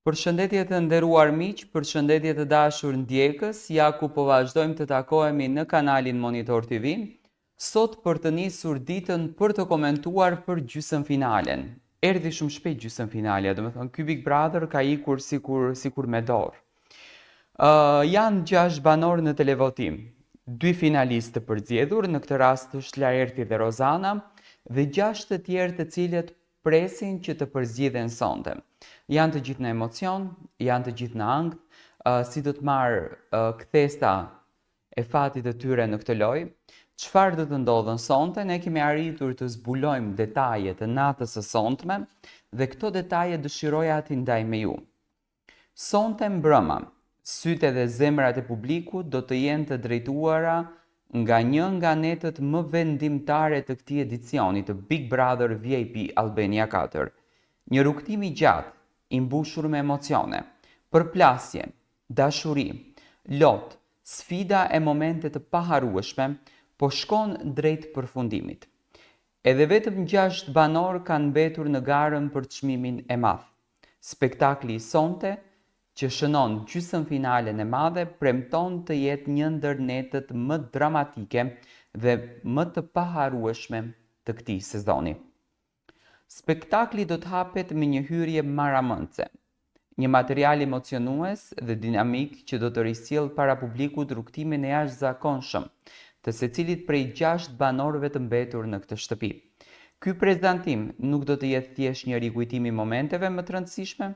Përshëndetje të nderuar miq, përshëndetje të dashur ndjekës, ja ku po vazhdojmë të takohemi në kanalin Monitor TV. Sot për të nisur ditën për të komentuar për gjysmëfinalen. Erdhi shumë shpejt gjysmëfinalja, domethënë ky Big Brother ka ikur sikur sikur me dorë. Uh, janë 6 banorë në televotim, dy finalistë të përzgjedhur, në këtë rast është Laerti dhe Rozana, dhe 6 të tjerë të cilët presin që të përzgjidhen sonte. Janë të gjithë në emocion, janë të gjithë në ankth, uh, si do të marrë uh, kthesa e fatit të tyre në këtë lojë, çfarë do të ndodhën sonte, ne kemi arritur të zbulojmë detaje të natës së sontme dhe këto detaje dëshiroja t'i ndaj me ju. Sonte mbrëma, sytë dhe zemrat e publikut do të jenë të drejtuara nga një nga netët më vendimtare të këtij edicioni të Big Brother VIP Albania 4. Një rrugëtim i gjatë, i mbushur me emocione, përplasje, dashuri, lot, sfida e momente të paharrueshme, po shkon drejt përfundimit. Edhe vetëm 6 banorë kanë mbetur në garën për çmimin e madh. Spektakli i sonte, që shënon gjysmëfinalen e madhe, premton të jetë një ndër netët më dramatike dhe më të paharrueshme të këtij sezoni. Spektakli do të hapet me një hyrje marramendëse, një material emocionues dhe dinamik që do të risjellë para publikut rrugëtimin e jashtëzakonshëm të secilit prej 6 banorëve të mbetur në këtë shtëpi. Ky prezantim nuk do të jetë thjesht një rikujtim i momenteve më të rëndësishme,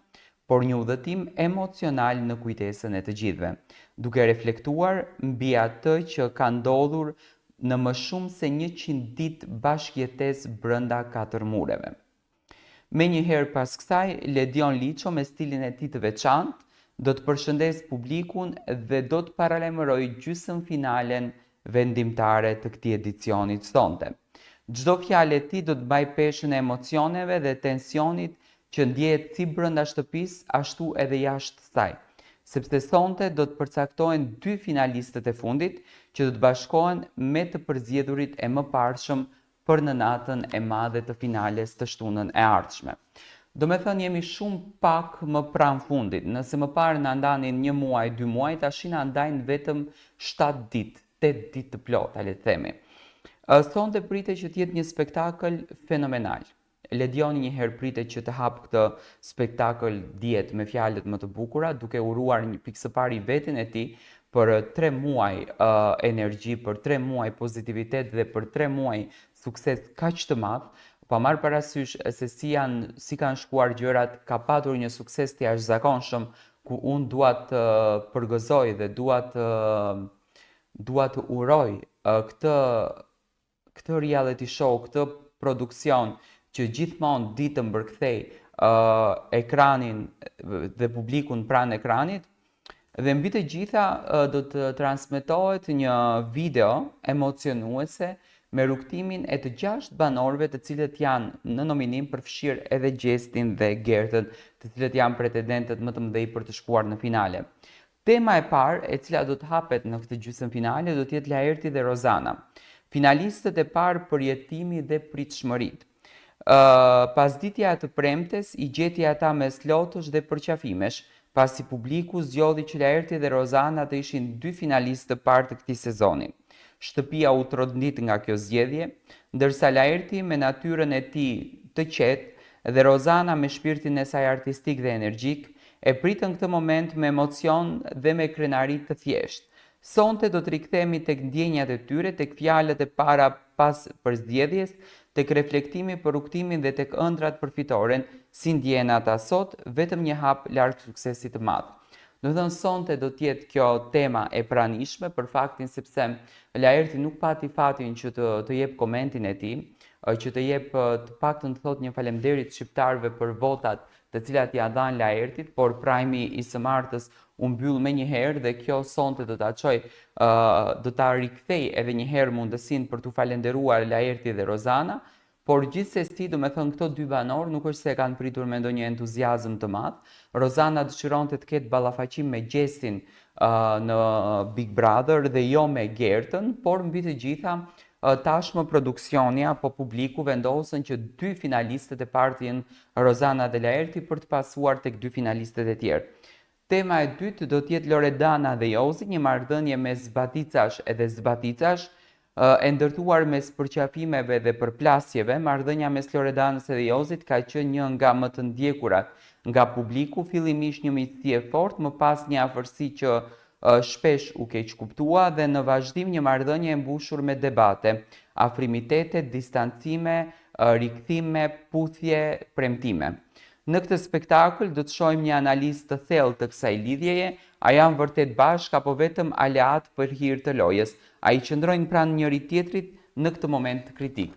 por një udhëtim emocional në kujtesën e të gjithëve, duke reflektuar mbi atë që ka ndodhur në më shumë se 100 ditë bashkëjetesë brenda katër mureve. Menjëherë pas kësaj, Ledion Liço me stilin e tij të veçantë do të përshëndesë publikun dhe do të paralajmërojë gjysmëfinalen vendimtare të këtij edicioni sonte. Çdo fjalë e tij do të mbajë peshën e emocioneve dhe tensionit që ndjehet si brenda shtëpisë, ashtu edhe jashtë saj, sepse sonte do të përcaktohen dy finalistët e fundit që do të bashkohen me të përzgjedhurit e mëparshëm për në natën e madhe të finales të shtunën e ardhshme. Do me thënë jemi shumë pak më pranë fundit, nëse më parë na ndanin një muaj, dy muaj, tash na ndajnë vetëm 7 ditë, 8 ditë të plota, le të themi. Sonte pritet që të jetë një spektakël fenomenal. Ledioni një herë pritet që të hapë këtë spektakël diet me fjalët më të bukura, duke uruar një pikë së pari veten e tij për 3 muaj uh, energji, për 3 muaj pozitivitet dhe për 3 muaj sukses kaq të madh, pa marrë parasysh se si janë si kanë shkuar gjërat, ka patur një sukses të jashtëzakonshëm ku unë dua të përgëzoj dhe dua të dua të uroj uh, këtë këtë reality show, këtë produksion që gjithmonë di të mbërkthej uh, ekranin dhe publikun pranë ekranit, dhe mbi të gjitha uh, do të transmetohet një video emocionuese me rrugëtimin e të gjashtë banorëve të cilët janë në nominim përfshirë edhe Gjestin dhe Gertën, të cilët janë pretendentët më të mëdhenj për të shkuar në finale. Tema e parë, e cila do të hapet në këtë gjysmëfinale, do të jetë Laerti dhe Rozana. Finalistët e parë përjetimi dhe pritshmëritë. Uh, pasditja e të premtes i gjeti ata mes lotësh dhe përqafimesh, pasi publiku zgjodhi që Laerti dhe Rozana të ishin dy finalistë të parë të këtij sezoni. Shtëpia u trondit nga kjo zgjedhje, ndërsa Laerti me natyrën e tij të qetë dhe Rozana me shpirtin e saj artistik dhe energjik, e pritën këtë moment me emocion dhe me krenari të thjeshtë. Sonte do të rikthehemi tek ndjenjat e tyre, tek fjalët e para pas përzgjedhjes, tek reflektimi për rrugëtimin dhe tek ëndrrat për fitoren, si ndjehen ata sot, vetëm një hap larg suksesit të madh. Do të thënë sonte do të jetë kjo tema e pranishme për faktin sepse Laerti nuk pati fatin që të të jep komentin e tij, që të jep të paktën të thotë një faleminderit shqiptarëve për votat të cilat ia dhanë Laertit, por prajmi i së martës u mbyll menjëherë dhe kjo sonte do ta çojë do ta rikthej edhe një herë mundësinë për t'u falënderuar Laerti dhe Rozana, por gjithsesi, domethënë këto dy banorë nuk është se e kanë pritur me ndonjë entuziazëm të madh. Rozana dëshironte të ketë ballafaqim me Gjestin uh, në Big Brother dhe jo me Gertën, por mbi të gjitha Tashmë produksioni apo publiku vendosën që dy finalistët e parë të jenë Rozana dhe Laerti për të pasuar tek dy finalistët e tjerë. Tema e dytë do të jetë Loredana dhe Jozi, një marrëdhënie mes zbaticash edhe zbaticash, e ndërtuar mes përqafimeve dhe përplasjeve, marrëdhënia mes Loredanës edhe Jozit ka qenë një nga më të ndjekurat nga publiku, fillimisht një miqësi e fortë, më pas një afërsi që shpesh u keqkuptua dhe në vazhdim një marrëdhënie e mbushur me debate, afrimitete, distancime, rikthime, puthje, premtime. Në këtë spektakël do të shohim një analizë të thellë të kësaj lidhjeje, a janë vërtet bashkë apo vetëm aleatë për hir të lojës, a i qëndrojnë pranë njëri-tjetrit në këtë moment kritik.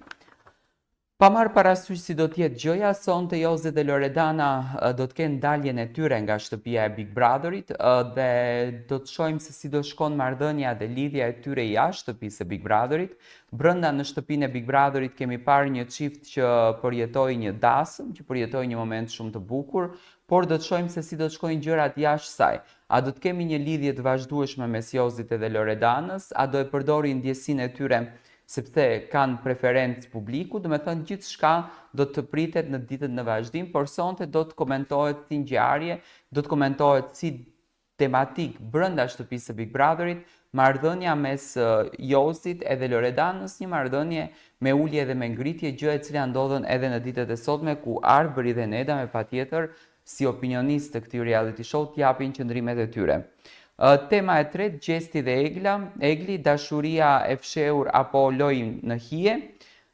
Pa marrë parasysh si do të jetë gjëja, sonte Jozi dhe Loredana do të kenë daljen e tyre nga shtëpia e Big Brotherit dhe do të shohim se si do shkon marrëdhënia dhe lidhja e tyre jashtë shtëpisë së Big Brotherit. Brenda në shtëpinë e Big Brotherit kemi parë një çift që përjetoi një dasëm, që përjetoi një moment shumë të bukur, por do të shohim se si do të shkojnë gjërat jashtë saj. A do të kemi një lidhje të vazhdueshme mes Jozit edhe Loredanës, a do e përdorin ndjesinë e tyre sepse kanë preferencë publiku, domethënë gjithçka do të pritet në ditët në vazhdim, por sonte do të komentohet si ngjarje, do të komentohet si tematikë brenda shtëpisë së Big Brotherit, marrëdhënia mes Jozit edhe Loredanës, një marrëdhënie me ulje dhe me ngritje, gjë e cila ndodhën edhe në ditët e sotme ku Arbëri dhe Neda me patjetër si opinionistë të këtij reality show të japin qëndrimet e tyre. Tema e tretë, Gjesti dhe Egla, Egli, dashuria e fshehur apo lojë në hije.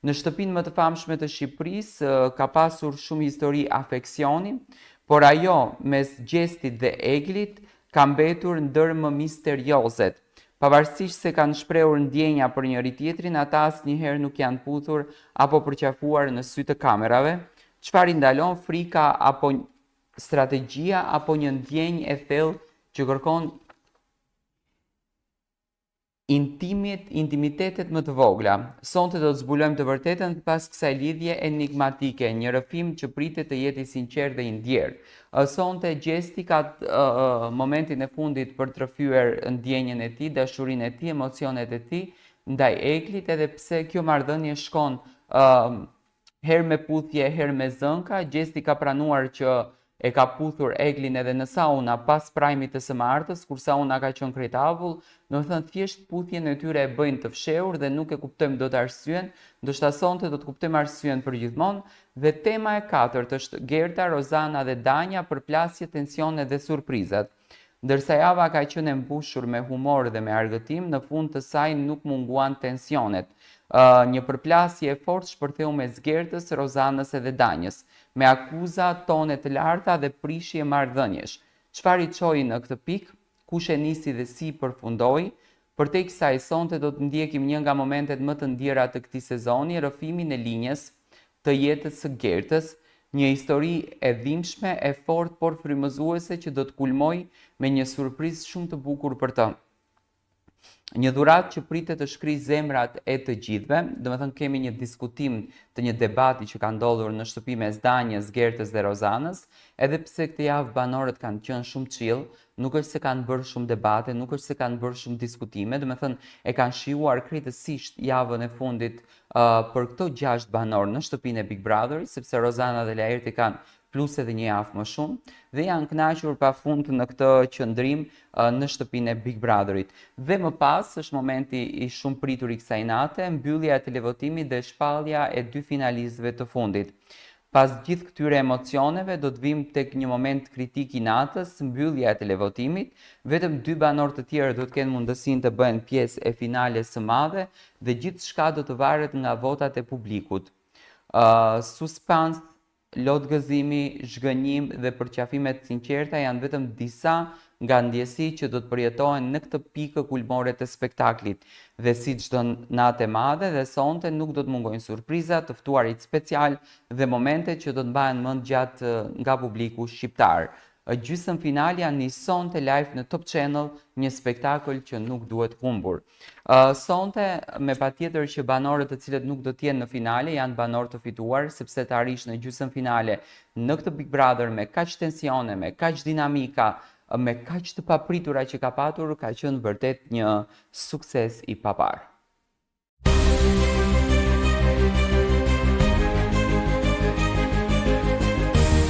Në shtëpinë më të famshme të Shqipërisë ka pasur shumë histori afeksioni, por ajo mes Gjestit dhe Eglit ka mbetur ndër më misteriozet. Pavarësisht se kanë shprehur ndjenja për njëri-tjetrin, ata asnjëherë nuk janë puthur apo përqafuar në sy të kamerave. Çfarë i ndalon frika apo strategjia apo një ndjenjë e thellë që kërkon Intimit, intimitetet më të vogla. Sonte do të zbulojmë të vërtetën pas kësaj lidhje enigmatike, një rrëfim që pritet të jetë i sinqertë dhe i ndjerë. Sonte Gjesti ka momentin e fundit për të rrëfyer ndjenjën e tij, dashurinë e tij, emocionet e tij ndaj Eglit, edhe pse kjo marrëdhënie shkon herë me puthje, herë me zënka, Gjesti ka pranuar që e ka puthur Eglin edhe në sauna pas prajmit të së martës, kur sauna ka qenë krejt avull, domethënë thjesht puthjen e tyre e bëjnë të fshehur dhe nuk e kuptojmë dot arsyen, ndoshta sonte do të kuptojmë arsyen për gjithmonë, dhe tema e katërt është Gerta, Rozana dhe Danja, përplasje, tensione dhe surprizat. Ndërsa java ka qenë e mbushur me humor dhe me argëtim, në fund të saj nuk munguan tensionet. Një përplasje e fortë shpërtheu mes Gertës, Rozanës edhe Danjës, me akuza, tone të larta dhe prishje marrëdhëniesh. Çfarë i çoi në këtë pikë? Kush e nisi dhe si përfundoi? Përtej kësaj, sonte do të ndjekim një nga momentet më të ndjera të këtij sezoni, rrëfimin e linjës të jetës së Gertës, një histori e dhimbshme, e fortë por frymëzuese që do të kulmojë me një surprizë shumë të bukur për të. Një dhuratë që pritet të shkrijë zemrat e të gjithëve, domethënë kemi një diskutim të një debati që ka ndodhur në shtëpi mes Danjës, Gertës dhe Rozanës, edhe pse këtë javë banorët kanë qenë shumë chill, nuk është se kanë bërë shumë debate, nuk është se kanë bërë shumë diskutime, domethënë e kanë shijuar krejtësisht javën e fundit për këto 6 banorë në shtëpinë e Big Brotherit, sepse Rozana dhe Laerti kanë plus edhe një javë më shumë dhe janë kënaqur pafund në këtë qëndrim në shtëpinë e Big Brotherit. Dhe më pas është momenti i shumë pritur i kësaj nate, mbyllja e televotimit dhe shpallja e dy finalistëve të fundit. Pas gjithë këtyre emocioneve do të vijmë tek një moment kritik i natës, mbyllja e televotimit. Vetëm dy banorë të tjerë do të kenë mundësinë të bëhen pjesë e finales së madhe dhe gjithçka do të varet nga votat e publikut. Uh, suspans Lot gëzimi, zhgënjim dhe përqafime të sinqerta janë vetëm disa nga ndjesitë që do të përjetohen në këtë pikë kulmore të spektaklit. Dhe si çdo natë e madhe dhe sonte nuk do të mungojnë surprizat, të ftuarit specialë dhe momentet që do të mbahen mend gjatë nga publiku shqiptar. Gjysmëfinalja nis sonte live në Top Channel, një spektakël që nuk duhet humbur. Sonte, me patjetër që banorët të cilët nuk do të jenë në finale janë banorë të fituar, sepse të arrish në gjysmëfinale në këtë Big Brother me kaq tensione, me kaq dinamika, me kaq të papritura që ka patur, ka qenë vërtet një sukses i paparë.